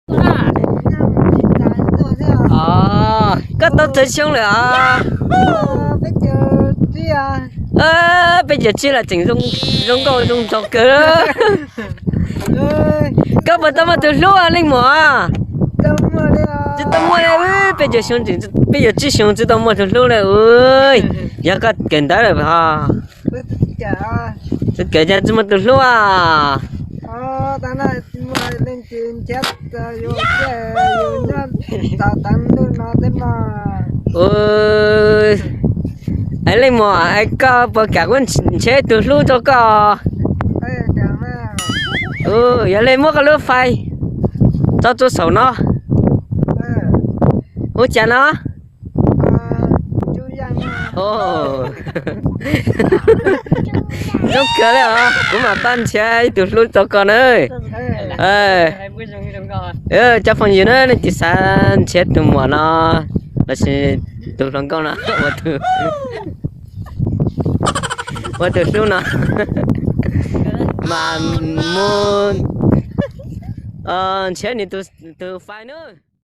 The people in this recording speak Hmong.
Koj tau tsawg xyoo lawm os? Peb caug tsib los tseem zoo nkauj zoo nraug kawg. Koj puas tau muaj tus hlub leej muam? Tsis tau muaj li, peb caug xyoo, peb caug tsib xyoo tsis tau muaj tus hlub li. Yog koj kawm ntawv lawm os? Kawm cas tsis muaj tus hlub a? Es leej muam, es koj puas kam kuv nrhiav tus hlub rau koj? Yog li muab koj lub fais tso rau saum no. Hu cas no? Zoo kawg li os, kuv mam pab nrhiav ib tug hlub rau koj na. Cov phooj ywg na, nej tiv xav nrhiav tus muam no lossis tus hluas nkauj no ua tus hlub no mas mus nrhiav nws tus fais na.